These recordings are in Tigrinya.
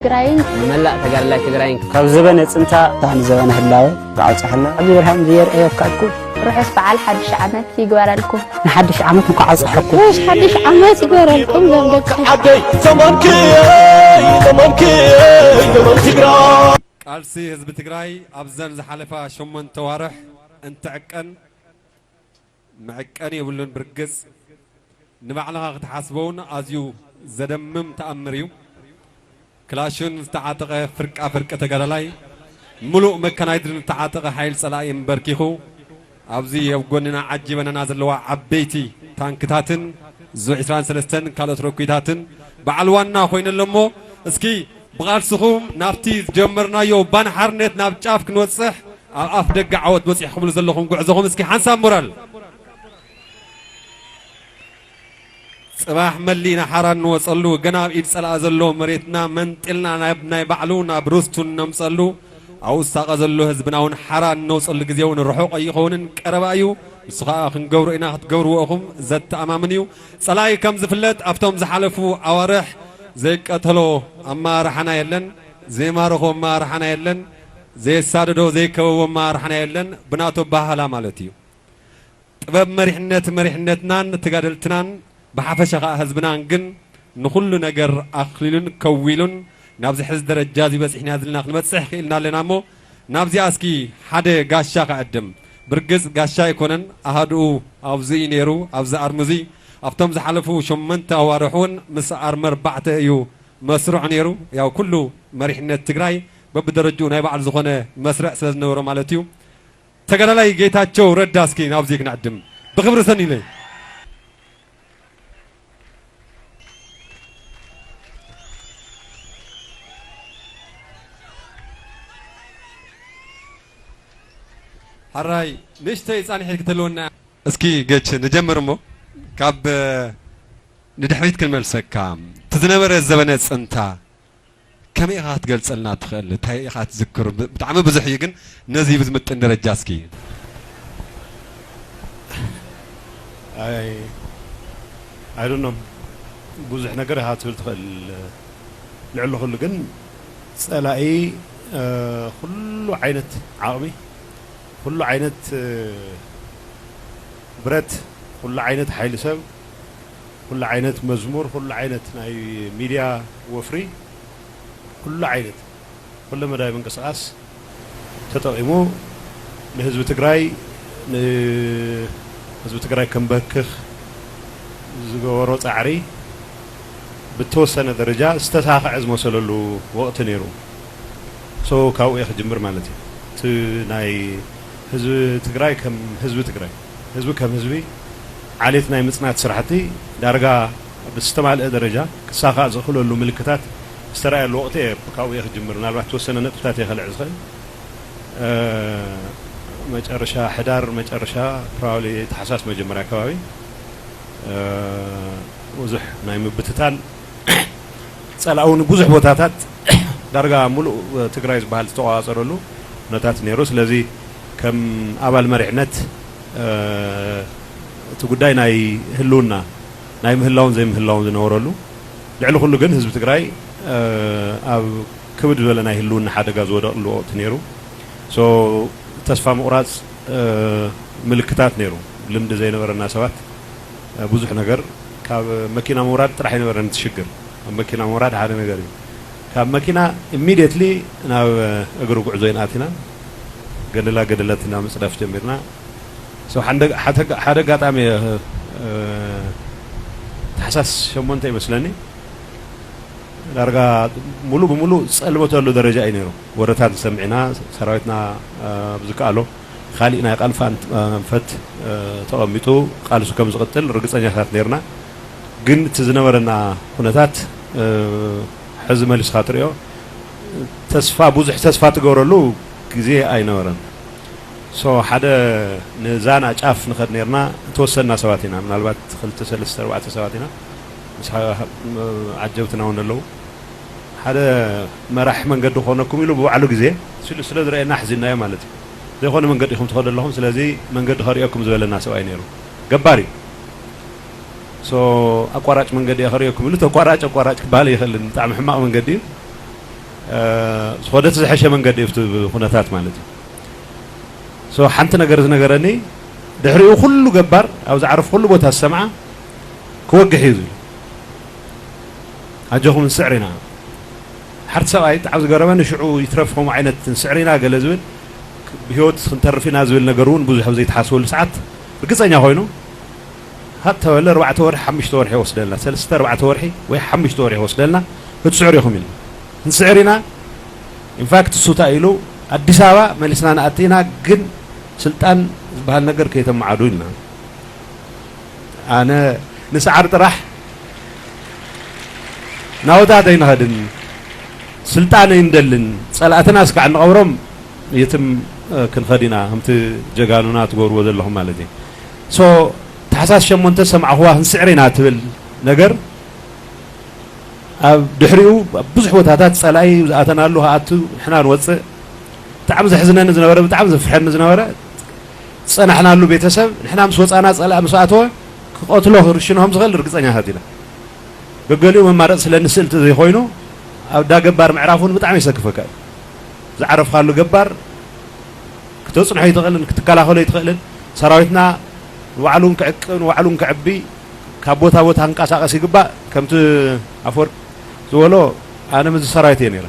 ትግራይን ንመላእ ተጋዳላይ ትግራይን ካብ ዘበነ ጽንታ እታ ንዘበነ ህላወ ክዓጽሐና። ኣብዚ ብርሃን ዘየርእየካ እኩብ ርሑስ በዓል ሓድሽ ዓመት ይግበረልኩም። ንሓድሽ ዓመት እንኳዕ ኣብፀሐኩም። ርሑስ ሓድሽ ዓመት ይግበረልኩም ዞም ደቂ ዓደይ ዘመንክየይ ዘመንክየይ ዘመን ትግራይ። ቃልሲ ህዝቢ ትግራይ ኣብዘን ዝሓለፋ ሸሞንተ ዋርሕ እንትዕቀን ምዕቀን የብሉን። ብርግጽ ንባዕልኻ ክትሓስቦ እውን ኣዝዩ ዘደምም ተኣምር እዩ። ክላሽን ዝተዓጠቐ ፍርቃ ፍርቂ ተጋዳላይ፣ ምሉእ መካናይዝድ ዝተዓጠቐ ሓይል ጸላኢ ኣንበርኪኹ ኣብዚ ኣብ ጎንና ዓጂበናና ዘለዋ ዓበይቲ ታንክታትን ዙ ዕስራን ሰለስተን ካልኦት ረኲታትን በዓል ዋና ኮይነሎ እሞ እስኪ ብቓልስኹም ናብቲ ዝጀመርናዮ ባን ሓርነት ናብ ጫፍ ክንበጽሕ ኣብ ኣፍ ደገ ዓወት በጺሕኩምሉ ዘለኹም ጉዕዞኹም እስኪ ሓንሳብ ሞራል። ጽባሕ መሊእና ሓራ እንወጸሉ፣ ገና ኣብ ኢድ ጸላኢ ዘሎ መሬትና መንጢልና ናብ ናይ ባዕሉ ናብ ርስቱ እነምጸሉ፣ ኣብ ውሳቐ ዘሎ ህዝብና እውን ሓራ እነውጸሉ ግዜ እውን ርሑቕ ኣይኸውንን፣ ቀረባ እዩ። ንሱ ኸኣ ክንገብሮ ኢና፣ ክትገብርዎ ኢኹም፣ ዘተኣማምን እዩ። ጸላኢ ከም ዝፍለጥ ኣብቶም ዝሓለፉ ኣዋርሕ ዘይቀተሎ ኣመራርሓና የለን፣ ዘይማረኾ ኣመራርሓና የለን፣ ዘየሳደዶ ዘይከበቦ ኣመራርሓና የለን፣ ብናቱ ኣበሃህላ ማለት እዩ። ጥበብ መሪሕነት መሪሕነትናን ተጋደልትናን ብሓፈሻ ኸኣ ህዝብናን ግን ንኹሉ ነገር ኣኽሊሉን ከዊሉን ናብዚ ሕዚ ደረጃ እዚ በጺሕና ዘለና ክንበጽሕ ክኢልና ኣለና እሞ ናብዚኣ እስኪ ሓደ ጋሻ ክዕድም። ብርግጽ ጋሻ ኣይኮነን ኣሃድኡ ኣብዚ እዩ ነይሩ፣ ኣብዚ ኣርሚ እዚ ኣብቶም ዝሓለፉ ሸሞንተ ኣዋርሕ እውን ምስ ኣርሚ ኣርባዕተ እዩ መስርዑ ነይሩ። ያው ኩሉ መሪሕነት ትግራይ በብደረጅኡ ናይ ባዕሉ ዝኾነ መስርዕ ስለ ዝነበሮ ማለት እዩ። ተጋዳላይ ጌታቸው ረዳ እስኪ ናብዚ ክንዕድም ብክብሪ ሰኒለይ። ሕራይ ንእሽተይ ፃንሒት ክትህልወና እስኪ ገች ንጀምር እሞ ካብ ንድሕሪት ክንመልሰካ እቲ ዝነበረ ዘበነ ፅንታ ከመይ ኢኻ ክትገልጸልና ትኽእል? እንታይ ኢኻ ትዝክር? ብጣዕሚ ብዙሕ እዩ ግን ነዚ ብዝምጥን ደረጃ እስኪ። ኣይ ኣይ ዶንት ኖ ብዙሕ ነገር ኢኻ ትብል ትኽእል። ልዕሊ ኩሉ ግን ጸላኢ ኩሉ ዓይነት ዓቕሚ ኩሉ ዓይነት ብረት፣ ኩሉ ዓይነት ሓይሊ ሰብ፣ ኩሉ ዓይነት መዝሙር፣ ኩሉ ዓይነት ናይ ሚድያ ወፍሪ፣ ኩሉ ዓይነት ኩለ መዳይ ምንቅስቓስ ተጠቒሙ ንህዝቢ ትግራይ ንህዝቢ ትግራይ ከንበርክኽ ዝገበሮ ፃዕሪ ብተወሰነ ደረጃ ዝተሳኽዐ ዝመሰለሉ ወቕቲ ነይሩ። ሶ ካብኡ እየ ክጅምር ማለት እዩ። እቲ ናይ ህዝቢ ትግራይ ከም ህዝቢ ትግራይ ህዝቢ ከም ህዝቢ ዓሌት ናይ ምፅናት ስራሕቲ ዳርጋ ብዝተማልአ ደረጃ ክሳኻዕ ዝኽእለሉ ምልክታት ዝተረኣየሉ ወቕቲ እየ ካብኡ እየ ክጅምር። ምናልባት ተወሰነ ነጥብታት እየ ከልዕ ዝኽእል። መጨረሻ ሕዳር መጨረሻ ፕራብሊ ተሓሳስ መጀመርያ ከባቢ ብዙሕ ናይ ምብትታን ፀላኡ ንብዙሕ ቦታታት ዳርጋ ሙሉእ ትግራይ ዝበሃል ዝተቆፃፀረሉ ኩነታት ነይሩ። ስለዚ ከም ኣባል መሪሕነት እቲ ጉዳይ ናይ ህልውና ናይ ምህላውን ዘይምህላውን ዝነበረሉ ልዕሊ ኩሉ ግን ህዝቢ ትግራይ ኣብ ክብድ ዝበለ ናይ ህልውና ሓደጋ ዝወደቕሉ ወቕቲ ነይሩ። ሶ ተስፋ ምቑራፅ ምልክታት ነይሩ። ልምዲ ዘይነበረና ሰባት ብዙሕ ነገር ካብ መኪና ምውራድ ጥራሕ ኣይነበረን እቲ ሽግር። ኣብ መኪና ምውራድ ሓደ ነገር እዩ። ካብ መኪና ኢሚድየትሊ ናብ እግሪ ጉዕዞ ኢና ኣቲና። ገደላ ገደለት ኢና ምፅዳፍ ጀሚርና። ሶ ሓደ ኣጋጣሚ ታሕሳስ ሸሞንተ ይመስለኒ ዳርጋ ሙሉእ ብሙሉእ ዝፀልመተሉ ደረጃ እዩ ነይሩ። ወረታት ንሰምዕ ኢና፣ ሰራዊትና ብዝከኣሎ ካሊእ ናይ ቃልሲ ኣንፈት ተቐሚጡ ቃልሱ ከም ዝቕጥል ርግፀኛታት ነይርና። ግን እቲ ዝነበረና ኩነታት ሕዚ መሊስካ ትሪኦ ተስፋ ብዙሕ ተስፋ ትገብረሉ ግዜ ኣይነበረን። ሶ ሓደ ንዛና ጫፍ ንኸድ ነርና ተወሰንና ሰባት ኢና ምናልባት ክልተ ሰለስተ ኣርባዕተ ሰባት ኢና ምስ ዓጀብትና እውን ኣለዉ ሓደ መራሕ መንገዲ ክኾነኩም ኢሉ ብባዕሉ ግዜ ስሉ ስለ ዝረአየና ሕዚናዮ ማለት እዩ ዘይኮነ መንገዲ ኢኹም ትኸዱ ኣለኹም ስለዚ መንገዲ ከርእየኩም ዝበለና ሰብኣይ ነይሩ ገባር እዩ ሶ ኣቋራጭ መንገዲ እየ ከርእየኩም ኢሉ ተቋራጭ ኣቋራጭ ክበሃል ይኽእልን ብጣዕሚ ሕማቕ መንገዲ እዩ ዝኾደት ዝሐሸ መንገዲ እዩ እቲ ኩነታት ማለት እዩ። ሶ ሓንቲ ነገር ዝነገረኒ ድሕሪኡ ኩሉ ገባር ኣብ ዝዓረፍ ኩሉ ቦታ ዝሰምዓ ክወግሕ እዩ ዝብል። ኣጆኹም ንስዕር ኢና። ሓርቲ ሰብኣይ ብጣዕሚ ዝገረመኒ ሽዑ ይትረፍ ከምኡ ዓይነት ንስዕር ኢና ገለ ዝብል ብህይወት ክንተርፍ ኢና ዝብል ነገር እውን ብዙሕ ኣብ ዘይተሓስበሉ ሰዓት ርግፀኛ ኮይኑ ሃጥ ተበለ ኣርባዕተ ወርሒ ሓሙሽተ ወርሒ ይወስደልና ሰለስተ ኣርባዕተ ወርሒ ወይ ሓሙሽተ ወርሒ ይወስደልና ክትስዕሩ ኢኹም ኢልና ክንስዕር ኢና። ኢንፋክት እሱ እንታይ ኢሉ ኣዲስ ኣበባ መሊስና ንኣቲ ኢና ግን ስልጣን ዝበሃል ነገር ከይተመዓዱ ኢልና። ኣነ ንሰዓር ጥራሕ ናውታት ኣይንኸድን ስልጣን ኣይንደልን ጸላእትና እስካዕ ንቐብሮም የትም ክንኸድ ኢና ከምቲ ጀጋኑና ትገብርዎ ዘለኹም ማለት እዩ። ሶ ታሕሳስ ሸሞንተ ሰማዕኹዋ ክንስዕር ኢና ትብል ነገር ኣብ ድሕሪኡ ኣብ ብዙሕ ቦታታት ጸላኢ ዝኣተናሉ ክኣቱ ንሕና ንወፅእ ብጣዕሚ ዘሕዝነኒ ዝነበረ ብጣዕሚ ዘፍርሐኒ ዝነበረ ዝፀናሕናሉ ቤተሰብ ንሕና ምስ ወፃና ፀላኢ ምስ ኣተወ ክቐትሎ ክርሽኖም ዝኽእል ርግፀኛታት ኢና። ገገሊኡ መማረፂ ስለ ንስእል ዘይኮይኑ ኣብ ዳ ገባር ምዕራፍ እውን ብጣዕሚ የሰክፈካ እዩ። ዝዓረፍካሉ ገባር ክተፅንሖ ኣይትኽእልን ክትከላኸሎ ኣይትኽእልን። ሰራዊትና ንባዕሉን ክዕቅብ ንባዕሉን ክዕቢ ካብ ቦታ ቦታ ክንቀሳቀስ ይግባእ። ከምቲ ኣፈወርቅ ዝበሎ ኣነ ምዚ ሰራዊት እየ ነይረ።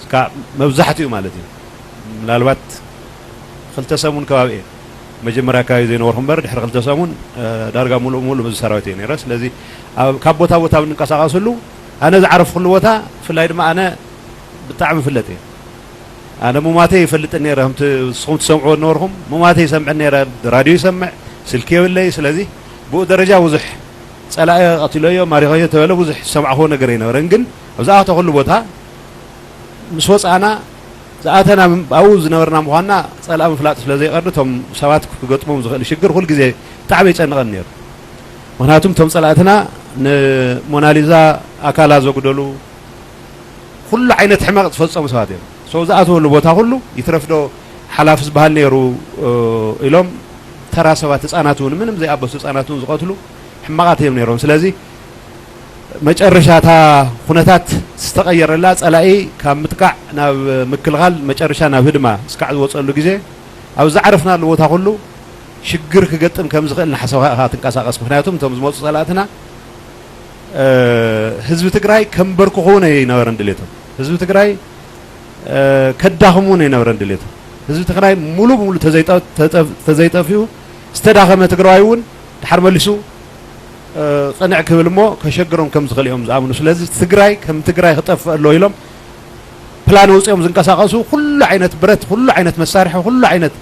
እስካ መብዛሕትኡ ማለት እዩ ምናልባት ክልተ ሰሙን ከባቢ እየ መጀመርያ ኣካባቢ ዘይነበርኩ እምበር ድሕሪ ክልተ ሰሙን ዳርጋ ሙሉእ ሙሉእ ምዚ ሰራዊት እየ ነይረ። ስለዚ ካብ ቦታ ቦታ ብንንቀሳቀስሉ ኣነ ዝዓረፍኩሉ ቦታ ብፍላይ ድማ ኣነ ብጣዕሚ ይፍለጥ እየ። ኣነ ሙማተይ ይፈልጥን ነይረ ከምቲ ንስኹም ትሰምዕዎ ነበርኩም ሙማተይ ይሰምዕን ነይረ። ራድዮ ይሰምዕ ስልኪ የብለይ ስለዚ ብኡ ደረጃ ብዙሕ ጸላኢ ቀቲለዮ ማሪኸዮ ተበለ ብዙሕ ዝሰማዕኽዎ ነገር ኣይነበረን ግን ኣብ ዝኣተኹሉ ቦታ ምስ ወጻእና ዝኣተና ኣብኡ ዝነበርና ምዃንና ጸላኢ ምፍላጥ ስለ ዘይቐርድ እቶም ሰባት ክገጥሞም ዝኽእል ሽግር ኩሉ ግዜ ብጣዕሚ የጨንቐን ነይሩ። ምክንያቱም እቶም ጸላእትና ንሞናሊዛ ኣካላ ዘጉደሉ ኩሉ ዓይነት ሕመቕ ዝፈጸሙ ሰባት እዮም። ሰው ዝኣተወሉ ቦታ ኩሉ ይትረፍዶ ሓላፍ ዝበሃል ነይሩ ኢሎም ተራ ሰባት ህፃናት እውን ምንም ዘይኣበሱ ህፃናት እውን ዝቐትሉ ሕማቓት እዮም ነይሮም። ስለዚ መጨረሻ እታ ኩነታት ዝተቐየረላ ፀላኢ ካብ ምጥቃዕ ናብ ምክልኻል መጨረሻ ናብ ህድማ እስካዕ ዝወፀሉ ግዜ ኣብ ዝዓረፍናሉ ቦታ ኩሉ ሽግር ክገጥም ከም ዝኽእል ንሓሰብካ ኢኻ ትንቀሳቐስ። ምክንያቱም እቶም ዝመፁ ፀላእትና ህዝቢ ትግራይ ከንበርክኹ እውን ኣይነበረን ድሌቶም። ህዝቢ ትግራይ ከዳኽሙ እውን ኣይነበረን ድሌቶም። ህዝቢ ትግራይ ሙሉ ብሙሉ ተዘይጠፊኡ ዝተዳኸመ ትግራዋይ እውን ድሓር መሊሱ ቅንዕ ክብል እሞ ከሸግሮም ከም ዝኽእል እዮም ዝኣምኑ። ስለዚ ትግራይ ከም ትግራይ ክጠፍእ ኣለዎ ኢሎም ፕላን ኣውፂኦም ዝንቀሳቐሱ ኩሉ ዓይነት ብረት፣ ኩሉ ዓይነት መሳርሒ፣ ኩሉ ዓይነት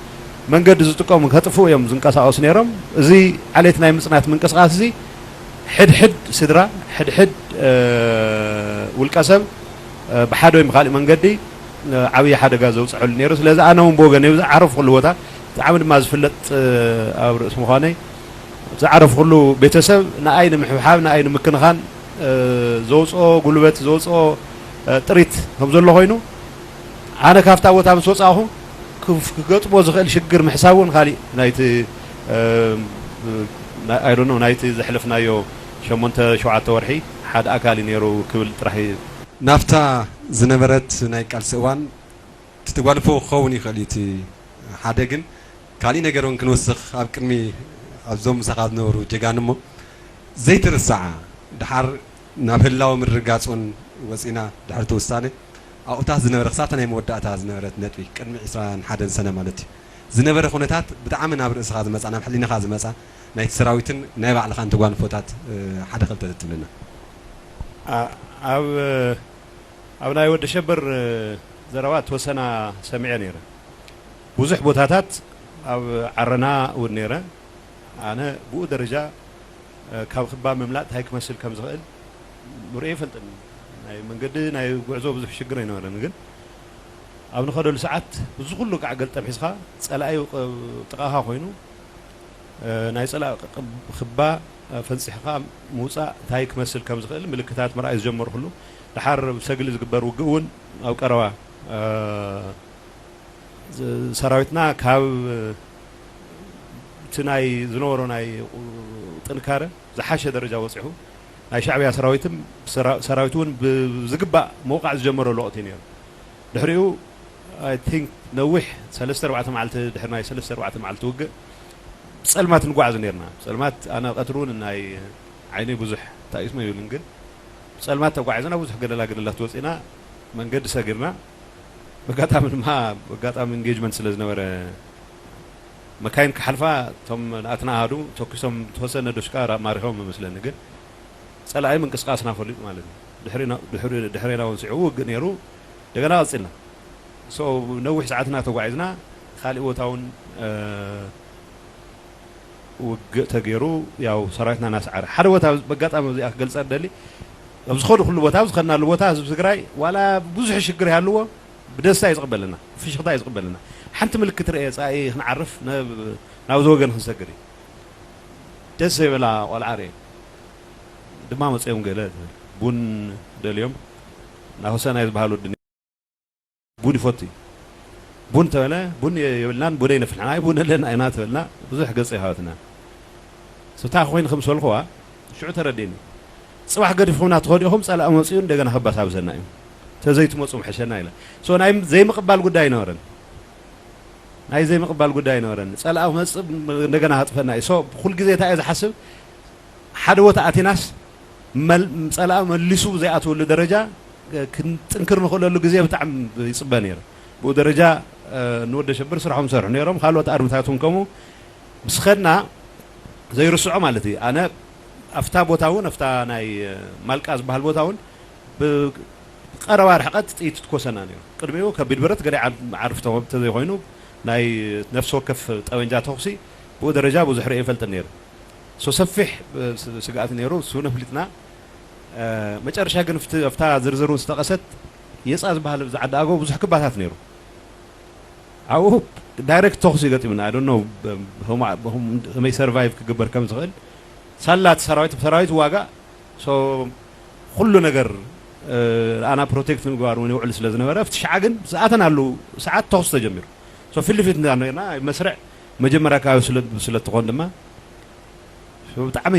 መንገዲ ዝጥቀሙ ከጥፍኡ እዮም ዝንቀሳቐሱ ነይሮም። እዚ ዓሌት ናይ ምፅናት ምንቅስቃስ እዚ ሕድሕድ ስድራ፣ ሕድሕድ ውልቀ ሰብ ብሓደ ወይ ብካሊእ መንገዲ ዓብዪ ሓደጋ ዘውፅሐሉ ነይሩ። ስለዚ ኣነ እውን ብወገነይ ዝዓረፍኩሉ ቦታ ብጣዕሚ ድማ ዝፍለጥ ኣብ ርእሲ ምዃነይ ዝዓረፍኩሉ ቤተሰብ ንኣይ ንምሕብሓብ ንኣይ ንምክንኻን ዘውፅኦ ጉልበት ዘውፅኦ ጥሪት ከም ዘሎ ኮይኑ ኣነ ካብታ ቦታ ምስ ወፃእኹ ክገጥሞ ዝኽእል ሽግር ምሕሳብ እውን ካሊእ ናይቲ ኣይዶኖ ናይቲ ዘሕለፍናዮ ሸሞንተ ሸውዓተ ወርሒ ሓደ ኣካል እዩ ነይሩ ክብል ጥራሕ እዩ። ናብታ ዝነበረት ናይ ቃልሲ እዋን ትትጓልፎ ክኸውን ይኽእል እዩ እቲ ሓደ ግን ካሊእ ነገር እውን ክንውስኽ ኣብ ቅድሚ ኣብዞም ምሳኻ ዝነበሩ ጀጋኑ እሞ ዘይትርሳዓ ድሓር ናብ ህላወ ምርግጋፅ እውን ወፂና ድሕሪ እቲ ውሳነ ኣብኡታት ዝነበረ ክሳብታ ናይ መወዳእታ ዝነበረት ነጥቢ ቅድሚ ዕስራን ሓደን ሰነ ማለት እዩ ዝነበረ ኩነታት ብጣዕሚ ናብ ርእስኻ ዝመፃ ናብ ሕሊናኻ ዝመፃ ናይቲ ሰራዊትን ናይ ባዕልኻን ተጓንፎታት ሓደ ክልተ ተትብለና። ኣብ ኣብ ናይ ወዲ ሸበር ዘረባ ተወሰና ሰሚዐ ነይረ። ብዙሕ ቦታታት ኣብ ዓረና እውን ነይረ። ኣነ ብኡ ደረጃ ካብ ክባ ምምላጥ እንታይ ክመስል ከም ዝኽእል ኑርኤ ይፈልጥን ናይ መንገዲ ናይ ጉዕዞ ብዙሕ ሽግር ኣይነበረን ግን ኣብ ንኸደሉ ሰዓት እዚ ኩሉ ከዓ ገልጠም ሒዝካ ፀላኢ ጥቃኻ ኮይኑ ናይ ፀላኢ ክባ ፈንፂሕካ ምውፃእ እንታይ ክመስል ከም ዝኽእል ምልክታት ምርኣይ ዝጀመርኩሉ ድሓር ብሰግሊ ዝግበር ውግእ እውን ኣብ ቀረባ ሰራዊትና ካብ እቲ ናይ ዝነበሮ ናይ ጥንካረ ዝሓሸ ደረጃ በፂሑ ናይ ሻዕብያ ሰራዊትን ሰራ-፣ ሰራዊት እውን ብዝግባእ ምውቃዕ ዝጀመረሉ ወቕት እዩ ነይሩ። ድሕሪኡ፣ I think፣ ነዊሕ ሰለስተ ኣርባዕተ መዓልቲ፣ ድሕሪ ናይ ሰለስተ ኣርባዕተ መዓልቲ ውግእ ብጸልማት ንጓዓዝ ነርና። ብጸልማት፣ ኣነ ቀትሪ እውን ናይ ዓይነይ ብዙሕ ታይስመ ይብልን፣ ግን ብጸልማት ተጓዒዝና፣ ብዙሕ ገደላ ገደላት ወጺና፣ መንገዲ ሰጊርና። በጋጣሚ ድማ፣ በጋጣሚ ኢንጌጅመንት ስለ ዝነበረ፣ መካይን ክሓልፋ፣ እቶም ናትና ኣሃዱ ተኩሶም፣ ተወሰነ ዶሽቃ ራ-፣ ማሪኾም ይመስለኒ፣ ግን ጸላኢ ምንቅስቃስና ፈሊጡ ማለት እዩ። ድሕሪና፣ ድሕሪ-፣ ድሕሬና እውን ስዒቡ ውግእ ነይሩ። እንደገና ቀጺልና። ሶ፣ ነዊሕ ሰዓትና ተጓዒዝና፣ ካሊእ ቦታ እውን፣ እ፣ ውግእ ተገይሩ፣ ያው ሰራዊትና እናሰዓረ። ሓደ ቦታ በጋጣሚ እዚኣ ክገልጸ እደሊ፣ ኣብ ዝኾነ ኩሉ ቦታ፣ ኣብ ዝኸድናሉ ቦታ ህዝቢ ትግራይ ዋላ ብዙሕ ሽግር ይሃልዎ ብደስታ እዩ ዝቕበለና፣ ፍሽኽታ እዩ ዝቕበለና። ሓንቲ ምልክት ርአ ጻኢ ክንዓርፍ ናብ፣ ናብዚ ወገን ክንሰግር እዩ። ደስ ዘይበላ ቆልዓ ርአ ድማ መጽኦም ገለ ቡን ደልዮም ናብ ሆሰናይ ዝበሃል ወዲ ቡን ይፈቱ እዩ። ቡን ተበለ፣ ቡን የብልናን፣ ቡን ኣይነፍልሕን። ኣይ ቡን ኣለና ኢና ተበልና፣ ብዙሕ ገጽ ይሃበትና። ስብታ ኮይኑ ከም ሰልኽዋ፣ ሽዑ ተረዲእኒ። ጽባሕ ገዲፍኹምና ትኸዱ ኢኹም፣ ጸላኢ መጺኡ እንደገና ከባሳብሰና እዩ። ተዘይትመጹ ምሐሸና ኢለ። ሶ ናይ ዘይምቕባል ጉዳይ ኣይነበረን። ናይ ዘይምቕባል ጉዳይ ኣይነበረን። ጸላኢ መጽእ እንደገና ሃጥፈና እዩ። ሶ ኩል ግዜ እንታይ እየ ዝሓስብ? ሓደ ቦታ ኣቲናስ መል-፣ ጸላኢ መሊሱ ዘይኣትወሉ ደረጃ ክንጥንክር ንኽእለሉ ግዜ ብጣዕሚ ይጽበ ነይረ። ብኡ ደረጃ፣ እ፣ ንወደ ሸብር ስራሖም ሰርሑ ነይሮም። ካልኦት ኣርምታት እውን ከምኡ ምስ ኸድና ዘይርስዖ ማለት እዩ። ኣነ ኣብታ ቦታ እውን፣ ኣብታ ናይ፣ እ፣ ማልቃ ዝበሃል ቦታ እውን ብቀረባ ርሕቀት ጥይት ትኮሰና ነይሩ። ቅድሚኡ ከቢድ ብረት ገለ ዓር-፣ ዓርፍ ተዘይኮይኑ ናይ ነፍሲ ወከፍ ጠበንጃ ተኹሲ ብኡ ደረጃ ብዙሕ ርእየ ይፈልጥን ነይሩ። ሶ ሰፊሕ፣ እ፣ ስ-፣ ስግኣት ነይሩ። እሱ ነፍሊጥና። እ፣ መጨረሻ ግን ፍቲ-፣ ኣብታ ዝርዝር እውን ዝተቐሰት የጻ ዝበሃል ኣብዚ ዓዲ ኣገው ብዙሕ ክባታት ነይሩ። ኣብኡ ዳይሬክት ተኹሲ ገጢምና። I don't know፣ ብ-፣ ብኸምኡ፣ ብኸምኡ ከመይ ሰርቫይቭ ክግበር ከም ዝኽእል። ሳላ እቲ ሰራዊት፣ ሰራዊት ዋጋ፣ ሶ ኩሉ ነገር፣ እ፣ ኣና ፕሮቴክት ንምግባር እውን ይውዕል ስለ ዝነበረ፣ ኣብቲ ሽዓ ግን ዝኣተናሉ ሰዓት ተኹሲ ተጀሚሩ። ሶ ፊት ንፊት እንዳ ነርና፣ መስርዕ መጀመርያ ከባቢ ስለ፣ ስለ ትኾን ድማ፣ ብጣዕሚ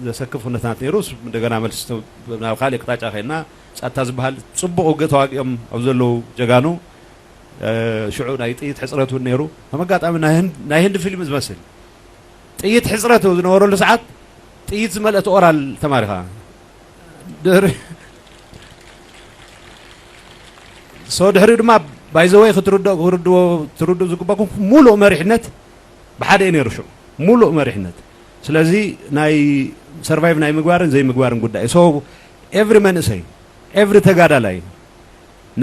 ዘሰክፍ ኩነታት ነይሩ። እንደገና መልስ ተ-፣ ናብ ካልእ ኣቅጣጫ ከይድና፣ ጸጥታ ዝበሃል ጽቡቕ ውግእ ተዋጊኦም ኣብ ዘለዉ ጀጋኑ፣ እ፣ ሽዑ ናይ ጥይት ሕጽረት እውን ነይሩ። ከም ኣጋጣሚ ናይ ህንድ፣ ናይ ህንድ ፊልም ዝመስል ጥይት ሕጽረት ዝነበረሉ ሰዓት ጥይት ዝመልአት ኦራል ተማሪኻ። ድሕሪ-፣ ሶ ድሕሪኡ ድማ ባይ ዘ ወይ ክትርድኦ፣ ክትርድዎ፣ ትርድኡ ዝግባኩም ሙሉእ መሪሕነት ብሓደ እዩ ነይሩ ሽዑ። ሙሉእ መሪሕነት። ስለዚ ናይ ሰርቫይቭ ናይ ምግባርን ዘይምግባርን ጉዳይ። ሶ ኤቭሪ መንእሰይ፣ ኤቭሪ ተጋዳላይ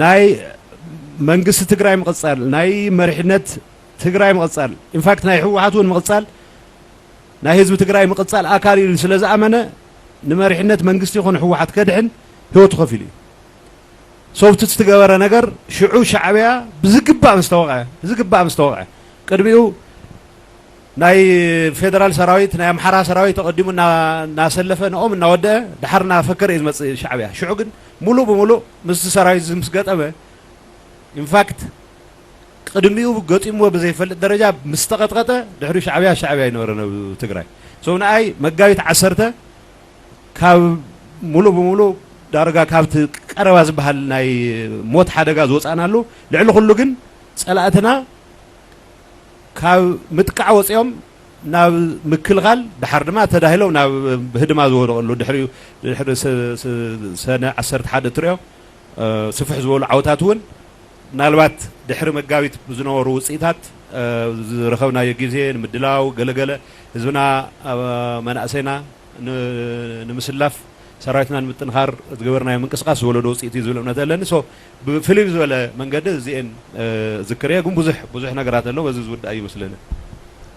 ናይ መንግስቲ ትግራይ ምቕጻል፣ ናይ መሪሕነት ትግራይ ምቕጻል፣ ኢንፋክት ናይ ህወሓት እውን ምቕጻል፣ ናይ ህዝቢ ትግራይ ምቕጻል ኣካል ኢሉ ስለ ዝኣመነ፣ ንመሪሕነት መንግስቲ ይኹን ህወሓት ከድሕን ህይወቱ ከፊሉ እዩ። ሶ እቲ ዝተገበረ ነገር ሽዑ ሻዕብያ ብዝግባእ ምስ ተወቕዐ፣ ብዝግባእ ምስ ተወቕዐ፣ ቅድሚኡ ናይ ፌደራል ሰራዊት፣ ናይ ኣምሓራ ሰራዊት ተቐዲሙ እና-፣ እናሰለፈ ንኦም እናወደአ፣ ድሓር እናፈከረ እዩ ዝመጽእ ሻዕብያ። ሽዑ ግን ሙሉእ ብሙሉእ ምስቲ ሰራዊት እዚ ምስ ገጠመ፣ ኢንፋክት ቅድሚኡ ገጢምዎ ብዘይፈልጥ ደረጃ ምስ ተቐጥቀጠ፣ ድሕሪኡ ሻዕብያ፣ ሻዕብያ ኣይነበረን ኣብ ትግራይ። ሶ ንኣይ መጋቢት ዓሰርተ ካብ ሙሉእ ብሙሉእ ዳርጋ ካብቲ ቀረባ ዝበሃል ናይ ሞት ሓደጋ ዝወጻእናሉ፣ ልዕሊ ኩሉ ግን ጸላእትና ካብ ምጥቃዕ ወጺኦም ናብ ምክልኻል፣ ድሓር ድማ ተዳሂሎም ናብ ህድማ ዝወደቐሉ፣ ድሕሪኡ፣ ድሕሪ ሰ-፣ ሰ-፣ ሰነ ዓሰርተ ሓደ እትሪኦ፣ እ፣ ስፍሕ ዝበሉ ዓወታት እውን ምናልባት ድሕሪ መጋቢት ብዝነበሩ ውፅኢታት፣ እ፣ ዝረኸብናዮ ግዜ ንምድላው፣ ገለገለ ህዝብና፣ እ፣ መናእሰይና ን-፣ ንምስላፍ፣ ሰራዊትና ንምጥንኻር ዝገበርናዮ ምንቅስቃስ ዝወለዶ ውፅኢት እዩ ዝብል እምነት ኣለኒ። ሶ፣ ብፍልይ ዝበለ መንገዲ እዚኤን፣ እ፣ ዝክር እየ፣ ግን ብዙሕ፣ ብዙሕ ነገራት ኣሎ፣ በዚ ዝውዳእ እዩ ይመስለኒ።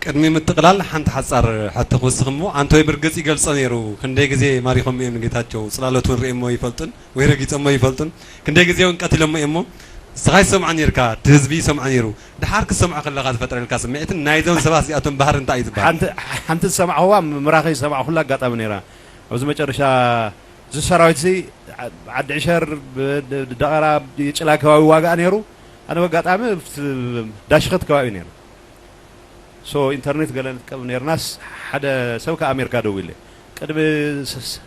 ቅድሚ ምጥቕላል ሓንቲ ሓጻር ሕቶ ክውስኽ እሞ፣ ኣንቶይ ብርግጽ ይገልጾ ነይሩ፣ ክንደይ ግዜ ማሪኾም እዮም ንጌታቸው፣ ጽላሎት እውን ርእየሞ ይፈልጡን ወይ ረጊጾሞ ይፈልጡን፣ ክንደይ ግዜ እውን ቀቲሎሞ እዮም እሞ፣ ንስኻ ይሰምዖ ነይርካ፣ እቲ ህዝቢ ይሰምዖ ነይሩ። ድሓር ክትሰምዖ ከለኻ ዝፈጠረልካ ስምዒትን ናይዞም ሰባት እዚኣቶም ባህሪ እንታይ እዩ ዝበሃል? ሓንቲ፣ ሓንቲ ዝሰማዕኹዋ ምራኸ ዝሰማዕኹላ ኣጋጣሚ ነይራ። ኣብዚ መጨረሻ እዚ ሰራዊት እዚ ዓዲ ዕሸር፣ ብ-፣ ድ-፣ ደቐራ፣ የጭላ ከባቢ ዋግኣ ነይሩ። ኣነ በጋጣሚ ኣብቲ ዳሽኸት ከባቢ ነይሩ። ሶ ኢንተርኔት ገለ ንጥቀም ነይርናስ ሓደ ሰብ ካብ ኣሜሪካ ደዊለ። ቅድሚ ስ-፣ ስ-፣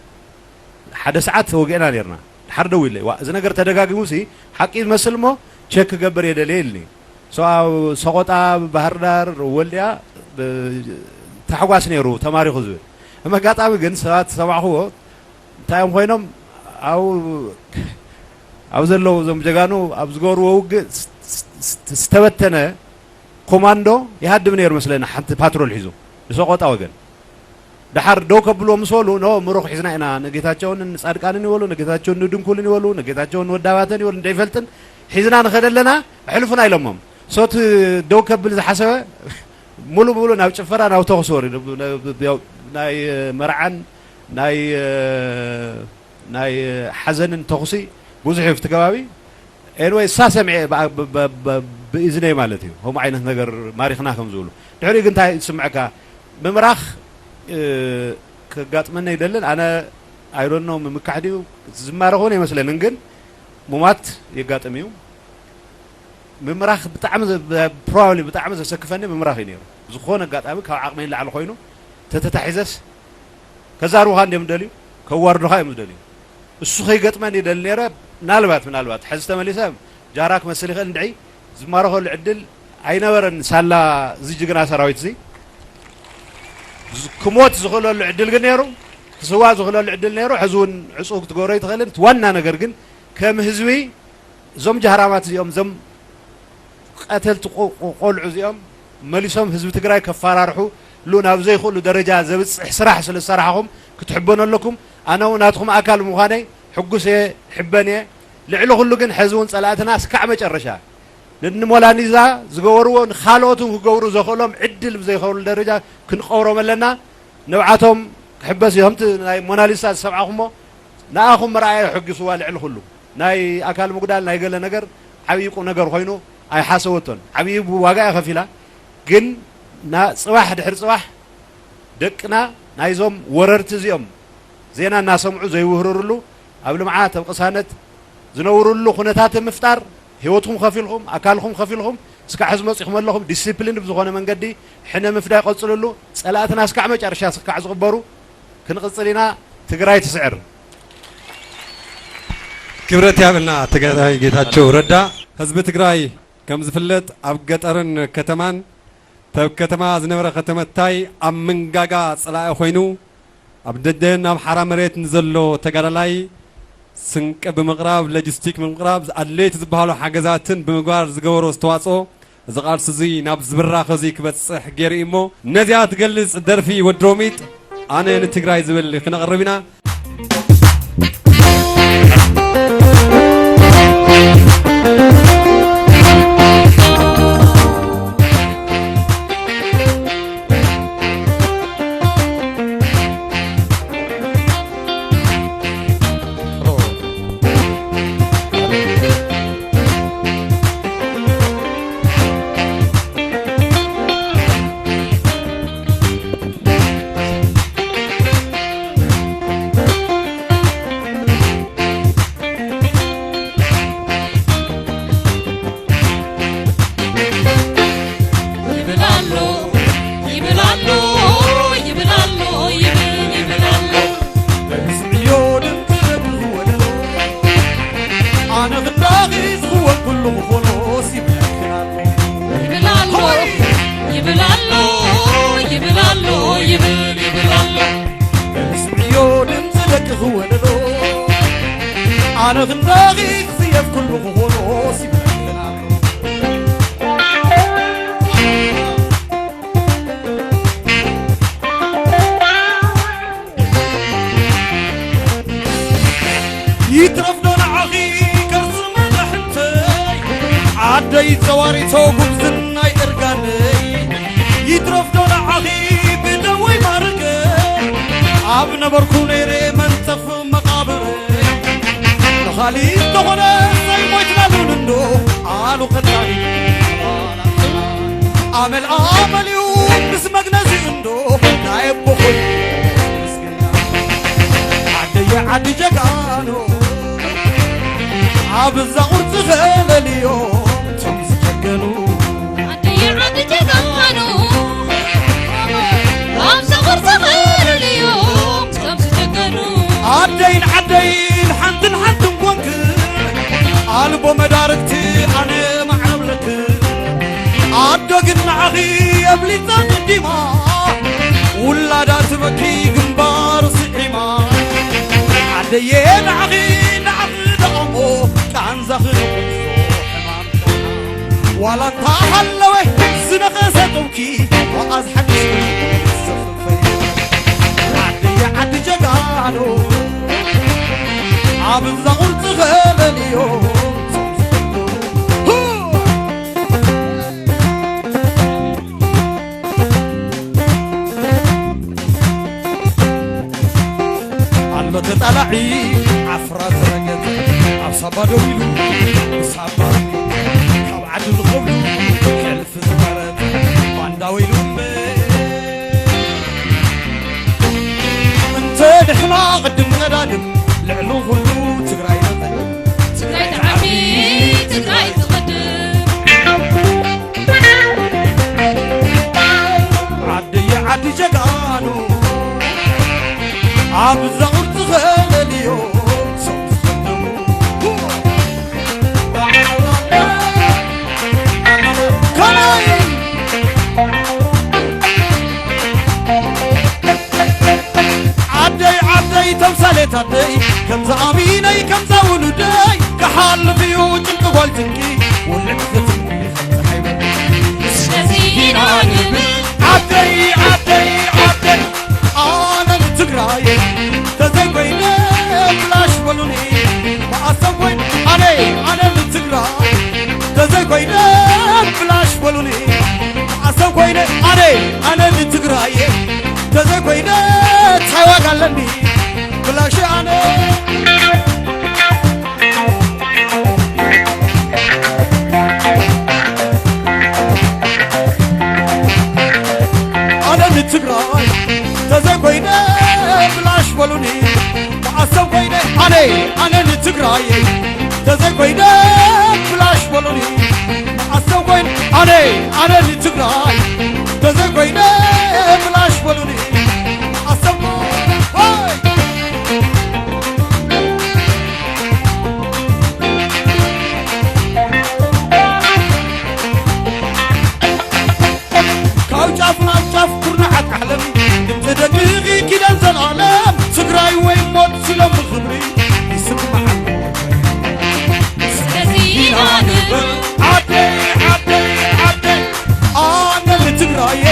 ሓደ ሰዓት ተወጊዕና ነርና። ድሓር ደው ኢለ፣ "ዋ፣ እዚ ነገር ተደጋጊሙ ሲ ሓቂ ዝመስል እሞ ቸክ ክገብር እየ ደልየ" ኢልኒ። ሶ ኣብ ሰቆጣ፣ ባህር ዳር፣ ወልዲያ፣ ብ-፣ ታሕጓስ ነይሩ፣ ተማሪኹ ዝብል። እም ኣጋጣሚ ግን ሰባት ዝሰማዕኽዎ እንታይ እዮም ኮይኖም? ኣብ፣ ኣብ ዘለዉ እዞም ጀጋኑ ኣብ ዝገብርዎ ውግእ ስ-፣ ስ-፣ ስ-፣ ዝተበተነ ኮማንዶ ይሃድም ነይሩ መስለኒ፣ ሓንቲ ፓትሮል ሒዙ ንሰቆጣ ወገን። ደሓር ደው ከብልዎ ምስ በሉ፣ "ኖ፣ ምሩኽ ሒዝና ኢና፣ ንጌታቸውን ንጻድቃንን" ይበሉ፣ "ንጌታቸውን ንድንኩልን" ይበሉ፣ "ንጌታቸውን ንወዳባተን" ይበሉ፣ "እንደይፈልጥን ሒዝና ንኸደ ኣለና፣ ኣሕልፉና" ኢሎሞም። ሶት ደው ከብል ዝሓሰበ፣ ሙሉ ሙሉ ናብ ጭፈራ፣ ናብ ተኹሲ ወሪዱ። ብ-፣ ብ-፣ ብ-፣ ናይ መርዓን ናይ፣ ናይ ሓዘንን ተኹሲ ብዙሕ እዩ ኣብቲ ከባቢ። ኤንወይ፣ እሳ ሰሚዐ ብኣ-፣ ብ-፣ ብ-፣ ብ-፣ ብእዝነይ ማለት እዩ፣ ከምኡ ዓይነት ነገር ማሪኽና ከም ዝብሉ። ድሕሪኡ ግን እንታይ ዝስምዐካ? ምምራኽ፣ እ፣ ከጋጥመኒ ኣይደልን። ኣነ፣ I don't know፣ ምምካሕ ድዩ ዝማረኽ እውን ኣይመስለንን፣ ግን ሙማት የጋጥም እዩ። ምምራኽ ብጣዕሚ ዘ-፣ ብ-፣ ፕሮባብሊ ብጣዕሚ ዘሰክፈኒ ምምራኽ እዩ ነይሩ። ዝኾነ ኣጋጣሚ ካብ ዓቕመይ ንላዕሊ ኮይኑ ተተታሒዘስ ከዛርቡኻ እንድዮም ዝደልዩ፣ ከዋርዱኻ እዮም ዝደልዩ። እሱ ከይገጥመኒ ይደሊ ነይረ። ምናልባት፣ ምናልባት፣ ሕዚ ተመሊሰ ጃራ ክመስል ይኽእል እንድዒ፣ ዝማረኸሉ ዕድል ኣይነበረን። ሳላ እዚ ጅግና ሰራዊት እዚ ዝ-፣ ክሞት ዝኽእለሉ ዕድል ግን ነይሩ፣ ክስዋእ ዝኽእለሉ ዕድል ነይሩ። ሕዚ እውን ዕጹው ክትገብሮ ኣይትኽእልን። እቲ ዋና ነገር ግን ከም ህዝቢ እዞም ጃህራማት እዚኦም፣ እዞም ቀተልቲ ቆ-፣ ቆ-፣ ቆልዑ እዚኦም መሊሶም ህዝቢ ትግራይ ከፈራርሑ ሉ ናብ ዘይኽእሉ ደረጃ ዘብጽሕ ስራሕ ስለ ዝሰራሕኹም ክትሕበኑ ኣለኩም። ኣነ እውን ናትኹም ኣካል ምዃነይ ሕጉስ እየ፣ ሕበን እየ። ልዕሊ ኩሉ ግን ሕዚ እውን ጸላእትና እስካዕ መጨረሻ ንሞላኒዛ ዝገበርዎ ንኻልኦት እውን ክገብሩ ዘኽእሎም ዕድል ብዘይኸብሉ ደረጃ ክንቀብሮም ኣለና። ንብዓቶም ክሕበስ እዩ። ከምቲ ናይ ሞናሊሳ ዝሰምዓኹሞ ንኣኹም ምርኣያ ሕጒስዋ ልዕሊ ኩሉ። ናይ ኣካል ምጉዳል ናይ ገለ ነገር ዓብዪ ቁም ነገር ኮይኑ ኣይሓሰበቶን። ዓብዪ ዋጋ እያ ከፊላ። ግን ና-፣ ጽባሕ ድሕሪ ጽባሕ ደቅና ናይዞም ወረርቲ እዚኦም ዜና እናሰምዑ ዘይውህርርሉ፣ ኣብ ልምዓት፣ ኣብ ቅሳነት ዝነብርሉ ኩነታት ምፍጣር፣ ህይወትኩም ከፊልኩም፣ ኣካልኩም ከፊልኩም፣ እስካዕ ሕዚ መጺኹም ኣለኹም። ዲሲፕሊን ብዝኾነ መንገዲ ሕነ ምፍዳይ ቀጽልሉ። ጸላእትና እስካዕ መጨረሻ እስካዕ ዝቕበሩ ክንቕጽል ኢና። ትግራይ ትስዕር። ክብረት ያብልና ተጋዳላይ ጌታቸው ረዳ። ህዝቢ ትግራይ ከም ዝፍለጥ ኣብ ገጠርን ከተማን፣ ተብ ከተማ ዝነበረ ከተመታይ ኣብ መንጋጋ ጸላኢ ኮይኑ፣ ኣብ ደደን ኣብ ሓራ መሬት ንዘሎ ተጋዳላይ ስንቂ ብምቕራብ፣ ሎጂስቲክ ብምቕራብ፣ ኣድለይቲ ዝበሃሉ ሓገዛትን ብምግባር ዝገበሮ ኣስተዋጽኦ፣ እዚ ቃልሲ እዚ ናብ ዝብራኸ እዚ ክበጽሕ ገይሩ እዩ እሞ፣ ነዚኣ ትገልጽ ደርፊ ወዲ ሮሚጥ ኣነ ንትግራይ ዝብል ክነቕርብ ኢና። ይብል ኣሎ፣ ይብል ኣሎ፣ ይብል ኣሎ፣ ይብል፣ ይብል ኣሎ። በዚ ዕዮ ድምፂ በዚ ወለሎ፣ ኣነ ክንዳኺ ዝኽወል ኩሉ ምኾኖስ ይብለክን ኣሎ። ይብል ኣሎ፣ ይብል ኣሎ፣ ይብል ኣሎ፣ ይብል፣ ይብል ኣሎ። በዚ ዕዮ ድምፂ ደቂ ክወለሎ፣ ኣነ ክንዳኺ ክስየፍ ኩሉ ምኾኖስ ይብለክን ኣሎ። ይትረፍ ዶ ንዓኺ ከርሲ መዳሕንተይ፣ ዓደይ ጸዋሪቶ ጉብዝናይ እርጋነይ። ይትረፍ ዶ ንዓኺ ብደወይ ማርከይ፣ ኣብ ነበርኩ ነይረ መንጸፍ መቓብረይ። ንኻሊእ እንተኾነ ዘይሞይትናሉን እንዶ ኣሉ ቀጻሊ። ኣመል ኣመል እዩ ምስ መግነዚ እንዶ ናይ ኣቦኹም ምስግና። ዓደየ ዓዲ ጀጋኑ፣ ኣብዛ ቁርፂ ኸለልዮም ቶም ዝጀገኑ። ዓደየ ዓዲ ጀጋኑ፣ ኣብዛ ቁርፂ ኸለልዮም ቶም ዝጀገኑ። ዓደይን መዳርግቲ ኣነ ማዕረብለክ ኣዶ ግን ንዓኺ የብሊጻ ቅዲማ ውላዳ ትበኪ ግንባር ስዒማ ኣደየ ንዓኺ ንዓኺ ደቐሞ ቃንዛኺ ነቑሶ ሕማም ዋላ እንታ ሃለወ ዝነኸሰ ጥውኪ መኣዝ ሓድሽ ዘኽፈይ ዓደየ ዓዲ ጀጋኑ ኣብዛ ቁርፂ ኸለልዮ ኣሎ ተጣላዒ ዓፍራ ዝረገጸ ኣብ ሳባ ደው ኢሉ ብሳባ ካብ ዓዲ ዝኸብሉ ሕልፊ ዝበረት ባንዳ ወይሉ እምበር እንተ ድሕና ቅድም ቀዳድም ልዕሊ ኩሉ ትግራይ ነቐድም ትግራይ ትዓቢ ትግራይ ትቐድም ዓደየ ዓዲ ጀጋኑ ኣብዛ ቁርፂ ኸለልዮ ሰብ ዝኸደሙ ከመይ ዓደይ ዓደይ ተምሳሌት ዓደይ ከምዛ ኣሚነይ ከምዛ ውሉደይ ክሓልፍ እዩ ጭንቂ ጓል ጭንቂ ውልዕ ክትንኪ ስለዚ ኢና ንብል ዓደይ ዓደይ ዓደይ ኣነ ንትግራይ ተዘይኮይነ ብላሽ በሉኒ መኣሰብ ኮይነ ኣነ ኣነ ንትግራይ ተዘይኮይነ ብላሽ በሉኒ መኣሰብ ኮይነ ኣነ ኣነ ንትግራይ ተዘይኮይነ ታይ ዋጋ ኣለኒ ብላሽ ኣነ ኣነ ንትግራይ ተዘይኮይነ ብላሽ በሉኒ መዓሰብ ኮይነ ኣነ ኣነ ንትግራይ ተዘይኮይነ ብላሽ በሉኒ መዓሰብ ኮይነ ኣነ ኣነ ንትግራይ ተዘይኮይነ ብላሽ በሉኒ መዓሰብ ካብ ጫፍ ናብ ጫፍ ኩርናዓት ዓለም ድምፂ ደቂ ኪዳን ዘላለም ትግራይ ወይ ሞት ስሎም ብክብሪ ይስማዓሉ ስለዚ ኢና ንብል ዓደይ ዓደይ ዓደይ ኣነ ንትግራየ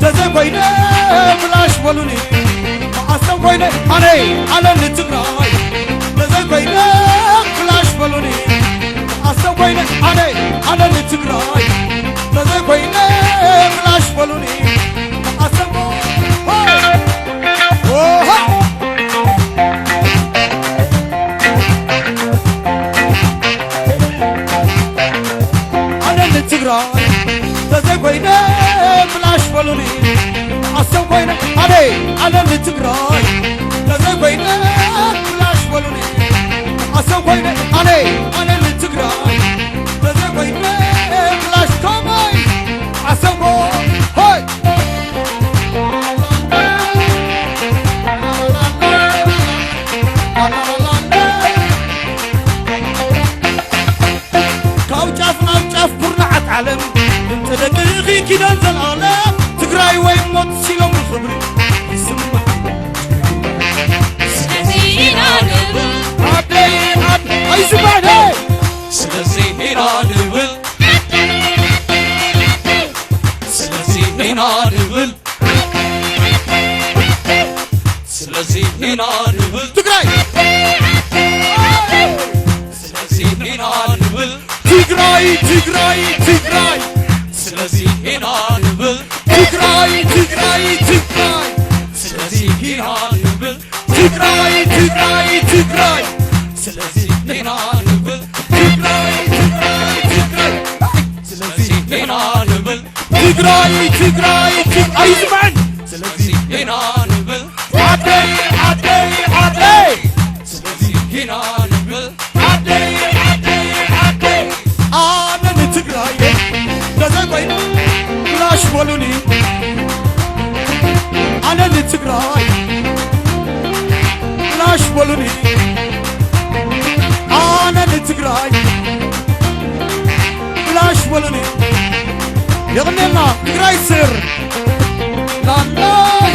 ተዘይኮይነ ብላሽ በሉኒ መዓሰብ ኮይነ ኣነ ኣነ ንትግራይ ተዘይኮይነ ብላሽ በሉኒ ኣሰብ ኮይነ ኣነ ኣነ ንትግራይ ተዘይ ኮይነ ብላሽ በሉኒ ኣሰብ ኣነ ንትግራይ ተዘይ ኮይነ ብላሽ በሉኒ ኣሰብ ኮይነ ኣነ ኣነ ንትግራይ ተዘይ ኮይነ ብላሽ በሉኒ ኣሰብ ኮይነ ኣነ ኣነ ንትግራይ ተዘይ ኮይነ ብላሽ ከመይ ኣሰብ ሆይ ካብ ጫፍ ናብ ጫፍ ኩርናዓት ዓለም ድምፂ ደቅኺ ኪዳን ዘላለም ትግራይ ወይ ሞት ሲሎም ብክብሪ ይስማዕ ስለዚ ኢና ንብል ዓደይ ዓደይ ኣይስማዕነ ስለዚ ኢና ንብል ስለዚ ኢና ንብል ስለዚ ኢና ንብል ትግራይ ስለዚ ኢና ንብል ትግራይ ትግራይ ትግራይ ስለዚ ኢና ንብል ትግራይ ትግራይ ትግራይ ስለዚ ኢና ንብል ትግራይ ትግራይ ትግራይ ስለዚ ኢና ንብል ትግራይ ትግራይ ትግራይ ስለዚ ኢና ንብል ትግራይ ትግራይ ትግራይ ኣይስማዕን ስለዚ ኢና ንብል ዓደይ ዓደይ ዓደይ ስለዚ ኢና ንብል ዓደይ ዓደይ ዓደይ ኣነ ንትግራይ ተዘይ ኮይነ ብላሽ በሉኒ ኣነ ንትግራይ ብላሽ በሉኒ ኣነ ንትግራይ ስር ላላይ